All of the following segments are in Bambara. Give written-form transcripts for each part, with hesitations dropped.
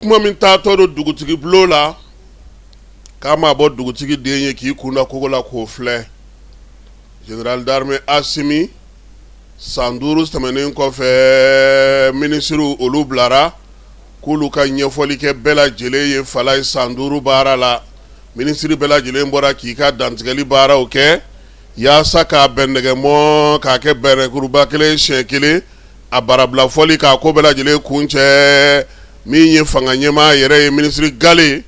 Kuma min taatɔ don dugutigi bulon la k'a ma bɔ dugutigi den ye k'i kun da kogo la k'o filɛ, général d'armée Asimi san 5 tɛmɛnen kɔfɛ, minisiriw olu bilara k'olu ka ɲɛfɔli kɛ bɛɛ lajɛlen ye Falaye san 5 baara la. Minisiri bɛɛ lajɛlen bɔra k'i ka dantigɛli baaraw kɛ yaasa k'a bɛndɛgɛmɔ k'a kɛ bɛrɛkuruba kelen siɲɛ kelen a barabila fɔli k'a ko bɛɛ lajɛlen kuncɛ. Min ye fanga ɲɛmaa yɛrɛ ye, minisiri Gale,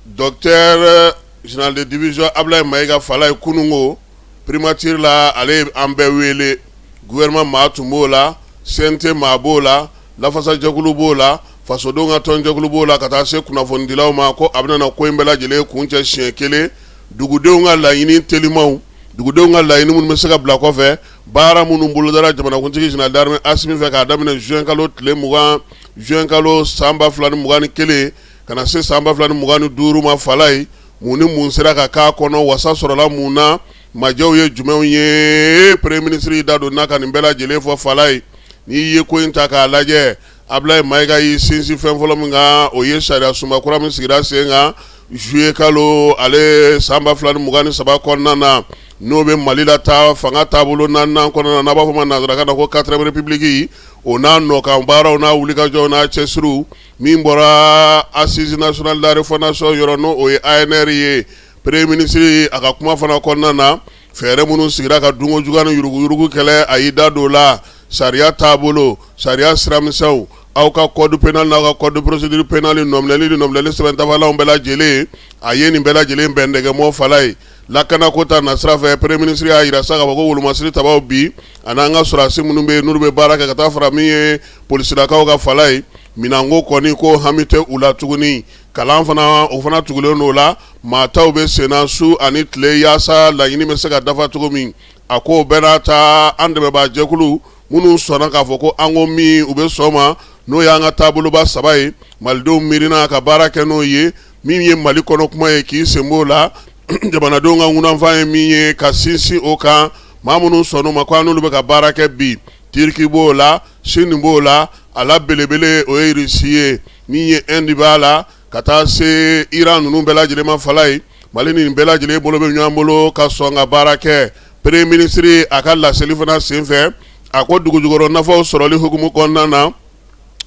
docteur général de division Ablaye Mayiga, Falaye, kununko primature la, ale ye an bɛɛ wele. Gouvernement maa tun b'o la, CNT maa b'o la, lafasajɛkulu b'o la, fasodenw ka tɔnjɛkulu b'o la, ka taa se kunnafonidilaw ma, ko a bɛna ko in bɛɛ lajɛlen kuncɛ siɲɛ kelen. Dugudenw ka laɲini telimanw, dugudenw ka laɲini minnu bɛ se ka bila kɔfɛ, baara minnu bolodara jamanakuntigi général d'armée Asimi fɛ k'a daminɛ juin kalo tile 20, juin kalo san 2021 ka na se san 2025 ma, Falaye, mun ni mun sera ka k'a kɔnɔ, wasa sɔrɔla mun na, majɛw ye jumɛnw ye? Premier ministre da don n'a ka nin bɛɛ lajɛlen fɔ. Falaye, n'i ye ko in ta k'a lajɛ, Ablaye Mayiga y'i sinsin fɛn fɔlɔ min kan, o ye sariya sunba kura min sigira sen kan juillet kalo ale san 2023 kɔnɔna na, n'o bɛ Mali lataa fanga taabolo naaninan kɔnɔna na, n'a b'a fɔ ma nansarakan na ko quatrième république, o n'a nɔkan baaraw n'a wulikajɔw n'a cɛsiriw min bɔra Assise nationale de la refondation yɔrɔ, n'o o ye ANR ye. Premier ministre a ka kuma fana kɔnɔna na, fɛɛrɛ minnu sigira ka dunko juguya ni yuruguyurugu kɛlɛ, a y'i da don o la. Sariya taabolo, sariya siramisɛnw, aw ka code pénal n'aw ka code de procédure pénale nɔminɛli ni nɔminɛli sɛbɛn dafalanw bɛɛ lajɛlen, a ye nin bɛɛ lajɛlen bɛndɛgɛmɔ. Falaye, lakanako ta nasira fɛ, premier ministre y'a jira sa k'a fɔ ko wolomasiri tabaw bi ani an ka sɔrɔdasi minnu bɛ yen n'olu bɛ baara kɛ, ka taa fara min ye polisilakaw ka, Falaye, minɛnko kɔni ko hami tɛ u la tuguni. Kalan fana, o fana tugulen don o la. Maa taw bɛ senna su ani tile yaasa laɲini bɛ se ka dafa cogo min. A ko bɛɛ n'a ta, an dɛmɛbaajɛkulu minnu sɔnna k'a fɔ ko an ko min u bɛ sɔn ma, n'o y'an ka taaboloba saba ye, malidenw miirina ka baara kɛ n'o ye, min ye Mali kɔnɔ kuma ye k'i sen b'o la, jamanadenw ka ŋunanfan ye min ye ka sinsin o kan, maa minnu sɔnn'o ma ko an n'olu bɛ ka baara kɛ bi, Turquie b'o la, Chine b'o la, a la belebele o ye Russie ye, min ye Inde b'a la, ka taa se Iran ninnu bɛɛ lajɛlen ma. Falaye, Mali ni bɛɛ lajɛlen bolo bɛ ɲɔgɔn bolo ka sɔn ka baara kɛ. Premier ministre a ka laseli fana senfɛ, a ko dugujukɔrɔ nafaw sɔrɔli hukumu kɔnɔna na,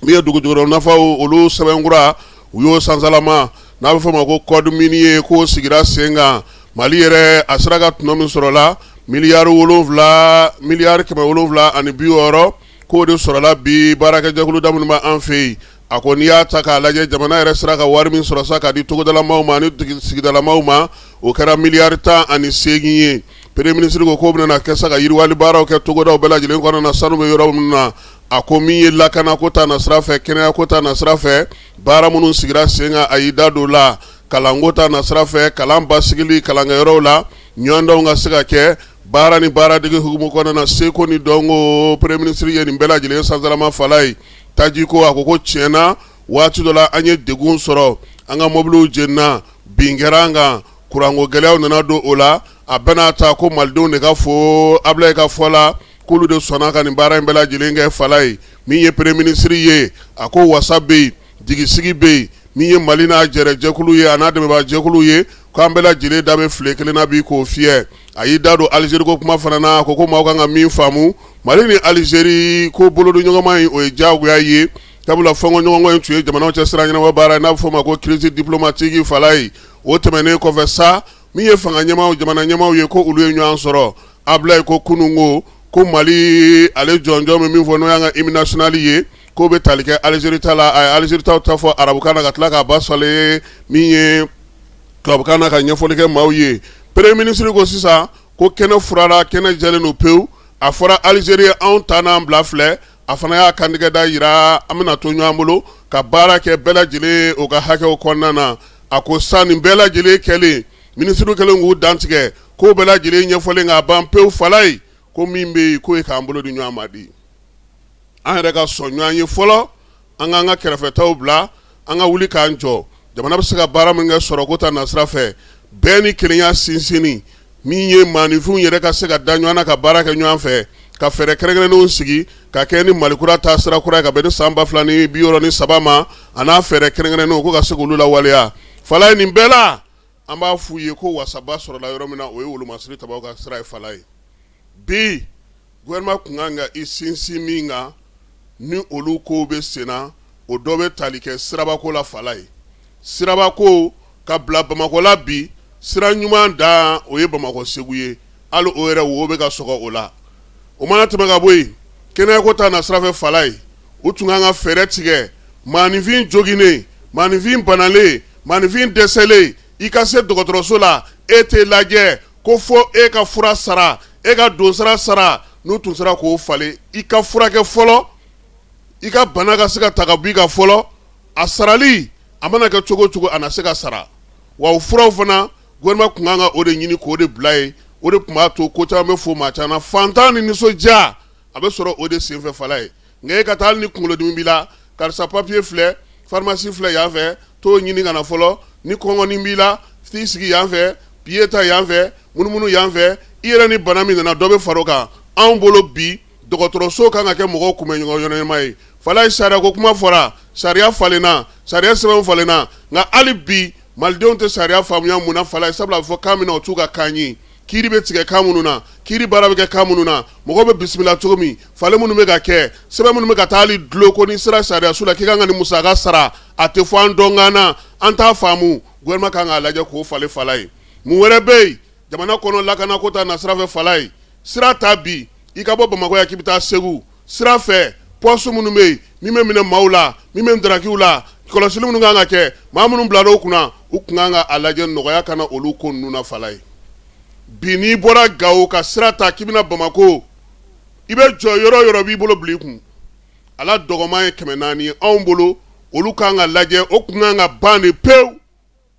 min ye dugujukɔrɔ nafaw olu sɛbɛnkura u y'o sansalama, n'a bɛ fɔ o ma ko code minier, k'o sigira sen kan. Mali yɛrɛ a sera ka tɔnɔ min sɔrɔla, miliyari wolonwula, miliyari 760, k'o de sɔrɔla bi baarakɛjɛkulu da minnu b'an fɛ yen. A ko n'i y'a ta k'a lajɛ, jamana yɛrɛ sera ka wari min sɔrɔ sa k'a di togodalamaw ma ani sigidalamaw ma, o kɛra miliyari 18 ye. Premier ministre ko k'o bɛna kɛ sa ka yiriwali baaraw kɛ togodaw bɛɛ lajɛlen kɔnɔna na, sanu bɛ yɔrɔ minnu na. A ko min ye lakanako ta nasira fɛ, kɛnɛyako ta nasira fɛ, baara minnu sigira sen kan, a y'i da don la. Kalanko ta nasira fɛ, kalan basigili kalankɛyɔrɔw la, ɲɔgɔndanw ka se ka kɛ, baara ni baaradege hukumu kɔnɔna na, seko ni dɔnko, premier ministre ye nin bɛɛ lajɛlen sansalama. Falaye, taji ko, a ko ko tiɲɛna waati dɔ la an ye degun sɔrɔ, an ka mobiliw jenina, bin kɛra an kan, kuranko gɛlɛyaw nana don o la. A bɛɛ n'a ta, ko malidenw de ka fo, Ablaye ka fɔ la, k'olu de sɔnna ka nin baara in bɛɛ lajɛlen kɛ. Falaye, min ye premier ministre ye, a ko wasa bɛ yen, jigisigi bɛ yen. Min ye Mali n'a jɛrɛjɛkulu ye a n'a dɛmɛbaajɛkulu ye, k'an bɛɛ lajɛlen da bɛ file kelen na bi k'o fiyɛ. A y'i da don Algérie ko kuma fana na. A ko ko maaw kan ka min faamu, Mali ni Algérie ko bolodiɲɔgɔnma in, o ye diyagoya ye, sabula fɔnkɔɲɔgɔnkɔ in tun ye jamanaw cɛ sira ɲɛnabɔ baara ye, n'a bɛ fɔ o ma ko crise diplomatique. Falaye, o tɛmɛnen kɔfɛ sa, min ye fanga ɲɛmaaw, jamana ɲɛmaaw ye, ko olu ye ɲɔgɔn sɔrɔ. Ablaye ko kununko ko Mali ale jɔnjɔn bɛ min fɔ, n'o y'an ka hymne national ye, k'o bɛ tali kɛ Algérie ta la. A ye Algérie taw ta fɔ arabukan na ka tila k'a ba sɔrɔ min ye tubabukan na ka ɲɛfɔli kɛ maaw ye. Premier ministre ko sisan ko kɛnɛ furala, kɛnɛ jɛlen don pewu. A fɔra Algérie anw ta n'an bila filɛ, a fana y'a kantigɛ da jira, an bɛna to ɲɔgɔn bolo ka baara kɛ bɛɛ lajɛlen o ka hakɛw kɔnɔna na. A ko sa nin bɛɛ lajɛlen kɛlen, minisiriw kɛlen k'u dantigɛ ko bɛɛ lajɛlen ɲɛfɔlen k'a ban pewu, Falaye ko min bɛ yen, k'o ye k'an bolo di ɲɔgɔn ma di, an yɛrɛ ka sɔn ɲɔgɔn ye fɔlɔ, an k'an ka kɛrɛfɛtaw bila, an ka wuli k'an jɔ. Jamana bɛ se ka baara min kɛ sɔrɔko ta nasira fɛ, bɛn ni kelenya sinsinni, min ye maaninfinw yɛrɛ ka se ka da ɲɔgɔn na ka baara kɛ ɲɔgɔn fɛ. ka fɛɛrɛ kɛrɛnkɛrɛnnenw sigi ka kɛ ni Mali kura taasira kura ye ka bɛn ni san 2063 ma, a n'a fɛɛrɛ kɛrɛnkɛrɛnnenw ko ka se k'olu lawaleya. Falaye, nin bɛɛ la, an b'a f'u ye ko wasaba sɔrɔla yɔrɔ min na, o ye wolomasiri tabaw ka sira ye. Falaye, bi gouvernement tun kan ka i sinsin min kan ni olu kow bɛ senna, o dɔ bɛ tali kɛ sirabako la. Falaye, sirabako ka bila Bamakɔ la bi, sira ɲuman dan o ye Bamakɔ Segu ye, hali o yɛrɛ wo bɛ ka sɔgɔ o la. O mana tɛmɛ ka bɔ yen, kɛnɛyako ta na sira fɛ, Falaye, u tun kan ka fɛɛrɛ tigɛ maaninfin joginnen, maaninfin banalen, maaninfin dɛsɛlen, i ka se dɔgɔtɔrɔso la, e tɛ lajɛ ko fo e ka fura sara, e ka donsara sara. N'u tun sera k'o falen, i ka furakɛ fɔlɔ, i ka bana ka se ka ta ka bɔ i kan fɔlɔ, a sarali a mana kɛ cogo o cogo, a na se ka sara. Wa o furaw fana, gouvernement tun kan ka o de ɲini k'o de bila yen. O de tun b'a to ko caman bɛ fo maa caman na, fantan ni nisɔndiya a bɛ sɔrɔ o de senfɛ. Falaye, nka e ka taa, hali ni kunkolodimi b'i la, karisa papiye filɛ, pharmacie filɛ yan fɛ, t'o ɲini ka na fɔlɔ. Ni kɔngɔni b'i la, t'i sigi yan fɛ, piye ta yan fɛ, munumunu yan fɛ, i yɛrɛ ni bana min nana, dɔ bɛ fara o kan. Anw bolo bi, dɔgɔtɔrɔso kan ka kɛ mɔgɔw kunbɛn ɲɔgɔn ye. Falaye, sariya ko kuma fɔra, sariya falenna, sariya sɛbɛn falenna, nka hali bi malidenw tɛ sariya faamuya. Mun na, Falaye? Sabula a bɛ fɔ kan min na, o t'u ka kan ye. Kiiri bɛ tigɛ kan minnu na, kiiri baara bɛ kɛ kan minnu na, mɔgɔw bɛ bisimila cogo min, falen minnu bɛ ka kɛ, sɛbɛn minnu bɛ ka taa hali dulon ko n'i sera sariyaso la k'i kan ka nin musaka sara, a tɛ fɔ an dɔnkan na, an t'a faamu. Gouvernement kan k'a lajɛ k'o falen. Falaye, mun wɛrɛ bɛ yen jamana kɔnɔ lakanako ta nasira fɛ? Falaye, sira ta bi, i ka bɔ Bamakɔ yan k'i bɛ taa Segu, sira fɛ poste minnu bɛ yen, min bɛ minɛ maaw la, min bɛ darakiw la, kɔlɔsili minnu kan ka kɛ, maa minnu bila o kunna, u tun kan ka a lajɛ nɔgɔya ka na olu ko ninnu na. Falaye, bi n'i bɔra Gawo ka sira ta k'i bɛna Bamakɔ, i bɛ jɔ yɔrɔ yɔrɔ b'i bolo bila i kun, a la dɔgɔman ye 400 ye. Anw bolo, olu kan ka lajɛ, o tun kan ka ban de pewu,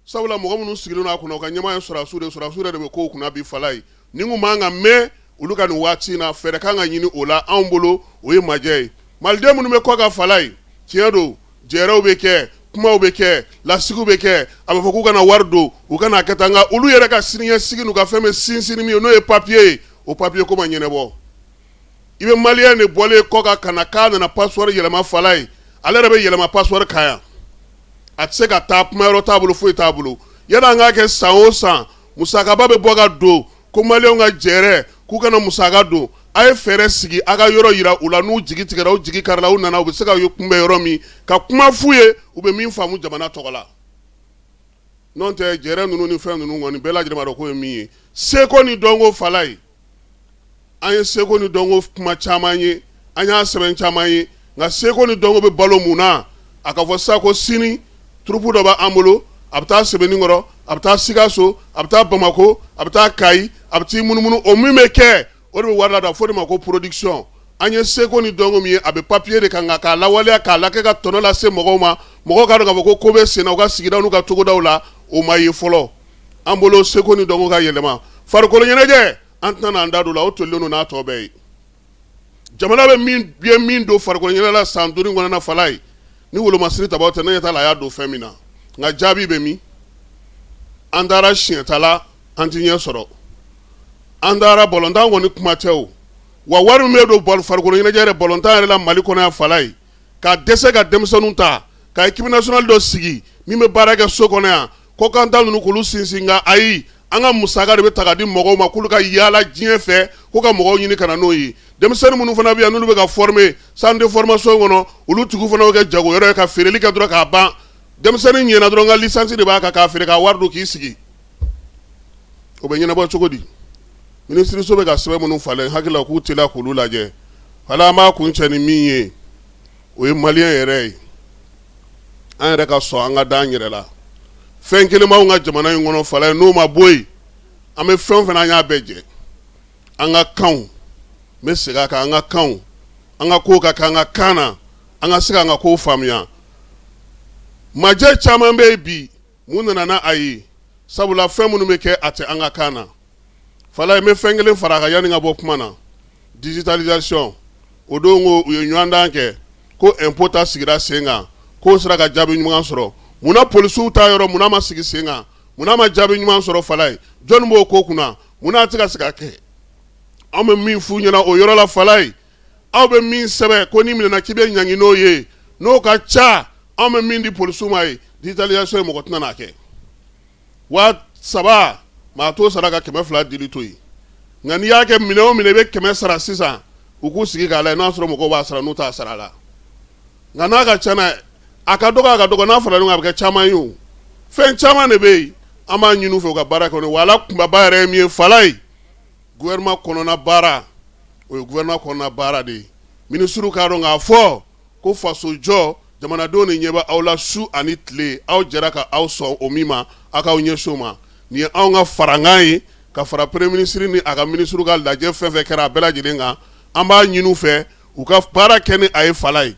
sabula mɔgɔ minnu sigilen don a kunna, u ka ɲɛmaa ye sɔrɔdasiw de, sɔrɔdasiw yɛrɛ de bɛ kow kunna bi. Falaye, nin kun man ka mɛn olu ka nin waati in na. Fɛɛrɛ kan ka ɲini o la. Anw bolo, o ye majɛ ye. Maliden minnu bɛ kɔkan, Falaye, tiɲɛ don, jɛrɛw bɛ kɛ, kumaw bɛ kɛ, lasigiw bɛ kɛ, a bɛ fɔ k'u kana wari don, u kana kɛ tan, nka olu yɛrɛ ka siniɲɛsigi n'u ka fɛn bɛ sinsin min ye, n'o ye papiye ye, o papiye ko ma ɲɛnabɔ. I bɛ maliyɛn de bɔlen kɔkan ka na k'a nana passeport yɛlɛma, Falaye, ale yɛrɛ bɛ yɛlɛma passeport kan yan, a tɛ se ka taa, kumayɔrɔ t'a bolo, foyi t'a bolo. Yanni an k'a kɛ san o san musakaba bɛ bɔ ka don ko maliyɛnw ka jɛrɛ k'u kana musaka don, a ye fɛɛrɛ sigi, a ka yɔrɔ yira u la, n'u jigi tigɛra, u jigi karila, u nana, u bɛ se ka kunbɛn yɔrɔ min, ka kuma f'u ye, u bɛ min faamu jamana tɔgɔ la. N'o tɛ, jɛrɛ ninnu ni fɛn ninnu kɔni, bɛɛ lajɛlen b'a dɔn k'o ye min ye. Seko ni dɔnko, Falaye, an ye seko ni dɔnko kuma caman ye, an y'a sɛbɛn caman ye, nka seko ni dɔnko bɛ balo mun na? A ka fɔ sisan ko sini troupe dɔ b'an bolo, a bɛ taa Sebenikɔrɔ, a bɛ taa Sikaso, a bɛ taa Bamakɔ, a bɛ taa Kayi, a bɛ t'i munumunu, o min bɛ kɛ, o de bɛ wari ladon, a fɔ o de ma ko production. An ye seko ni dɔnko min ye, a bɛ papier de kan, nka k'a lawaleya, k'a lakɛ ka tɔnɔ lase mɔgɔw ma, mɔgɔw k'a dɔn k'a fɔ ko ko bɛ sen na u ka sigidaw n'u ka togodaw la, o ma ye fɔlɔ. An bolo, seko ni dɔnko ka yɛlɛma. Farikolo ɲɛnajɛ, an tɛna an da don la, o tolilen don n'a tɔ bɛɛ ye. Jamana bɛ min ye min don farikolo ɲɛnajɛ la san 5 kɔnɔna na, Falaye, ni wolomasiri tabaw tɛ, ne ɲɛ t'a la a y'a don fɛn min na. Nka jaabi bɛ min? An taara siɲɛta la, an tɛ ɲɛ sɔrɔ. An taara balontan kɔni, kuma tɛ o. Wa wari min bɛ don farikolo ɲɛnajɛ yɛrɛ, balontan yɛrɛ la Mali kɔnɔ yan, Falaye, ka dɛsɛ ka denmisɛnninw ta ka équipe nationale dɔ sigi min bɛ baara kɛ so kɔnɔ yan, kɔkanta ninnu k'olu sinsin, nka ayi, an ka musaka de bɛ ta ka di mɔgɔw ma k'olu ka yaala diɲɛ fɛ ko ka mɔgɔw ɲini ka na n'o ye. Denmisɛnnin minnu fana bɛ yan, n'olu bɛ ka former centre de formation kɔnɔ, olu tigiw fana bɛ kɛ jago yɔrɔ ye ka feereli kɛ dɔrɔn k'a ban. Denmisɛnnin ɲɛna dɔrɔn, ka licence de b'a kan, k'a feere k'a wari don k'i sigi. O bɛ ɲɛnabɔ cogo di? Minisiriso bɛ ka sɛbɛn minnu falen, hakili la k'u teliya k'olu lajɛ. Wala an b'a kuncɛ ni min ye, o ye maliyɛn yɛrɛ ye, an yɛrɛ ka sɔn an ka da an yɛrɛ la. Fɛn kelen b'anw ka jamana in kɔnɔ, Falaye, n'o ma bɔ yen, an bɛ fɛn o fɛn, an y'a bɛɛ jɛ. An ka kanw, n bɛ segin a kan, an ka kanw, an ka kow ka kɛ an ka kan na, an ka se k'an ka kow faamuya. Majɛ caman bɛ yen bi, mun nana n'a a ye? Sabula fɛn minnu bɛ kɛ, a tɛ an ka kan na. Falaye, n bɛ fɛn kelen fara a kan yanni ka bɔ kuma na. Digitalisation, o don ko u ye ɲɔgɔndan kɛ ko impôt ta sigira sen kan, k'o sera ka jaabi ɲuman sɔrɔ. Munna polisiw ta yɔrɔ, munna ma sigi sen kan? Munna ma jaabi ɲuman sɔrɔ, Falaye? Jɔnni b'o ko kunna? Munna a tɛ ka se ka kɛ? An bɛ min f'u ɲɛna o yɔrɔ la, Falaye, aw bɛ min sɛbɛn ko n'i minɛna k'i bɛ ɲangi n'o ye, n'o ka ca, anw bɛ min di polisiw ma ye digitalisation ye, mɔgɔ tɛna n'a kɛ. 3000, maa t'o sara ka 200 dili to yen. Nka n'i y'a kɛ minɛ o minɛ i bɛ 100 sara sisan, u k'u sigi k'a lajɛ n'a sɔrɔ mɔgɔw b'a sara, n'u t'a sara la. Nka n'a ka ca n'a ye, a ka dɔgɔ, a ka dɔgɔ, n'a farala ɲɔgɔn kan, a bɛ kɛ caman ye. O fɛn caman de bɛ yen, an b'a ɲini u fɛ u ka baara kɛ. Wa ala kunbaba yɛrɛ ye min ye, Falaye, gouvernement kɔnɔna baara, o ye gouvernement kɔnɔna baara de ye. Minisiriw k'a dɔn k'a fɔ ko faso jɔ, jamanadenw de ɲɛ bɛ aw la su ani tile. Aw jɛra ka aw sɔn o min ma, aw k'aw ɲɛsin o ma. Nin ye anw ka farankan ye ka fara premier ministre ni a ka minisiriw ka lajɛ fɛn fɛn kɛra a bɛɛ lajɛlen kan. An b'a ɲini u fɛ u ka baara kɛ ni a ye, Falaye.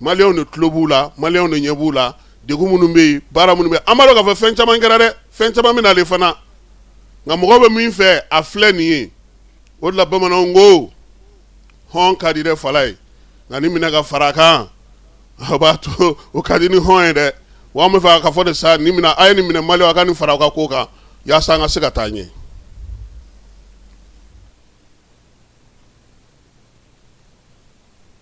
Maliyɛnw de tulo b'u la, maliyɛnw de ɲɛ b'u la. Degun minnu bɛ yen, baara minnu bɛ, an b'a dɔn k'a fɔ fɛn caman kɛra dɛ, fɛn caman bɛ nalen fana. Nka mɔgɔ bɛ min fɛ, a filɛ nin ye. O de la bamananw ko hɔn ka di dɛ, Falaye, nka ni minɛ ka fara a kan, a b'a to o ka di ni hɔn ye dɛ. Wa an bɛ fɛ ka fɔ de sa, nin minɛ, a ye nin minɛ, maliyɛnw, a ka nin fara aw ka ko kan yaasa an ka se ka taa ɲɛ.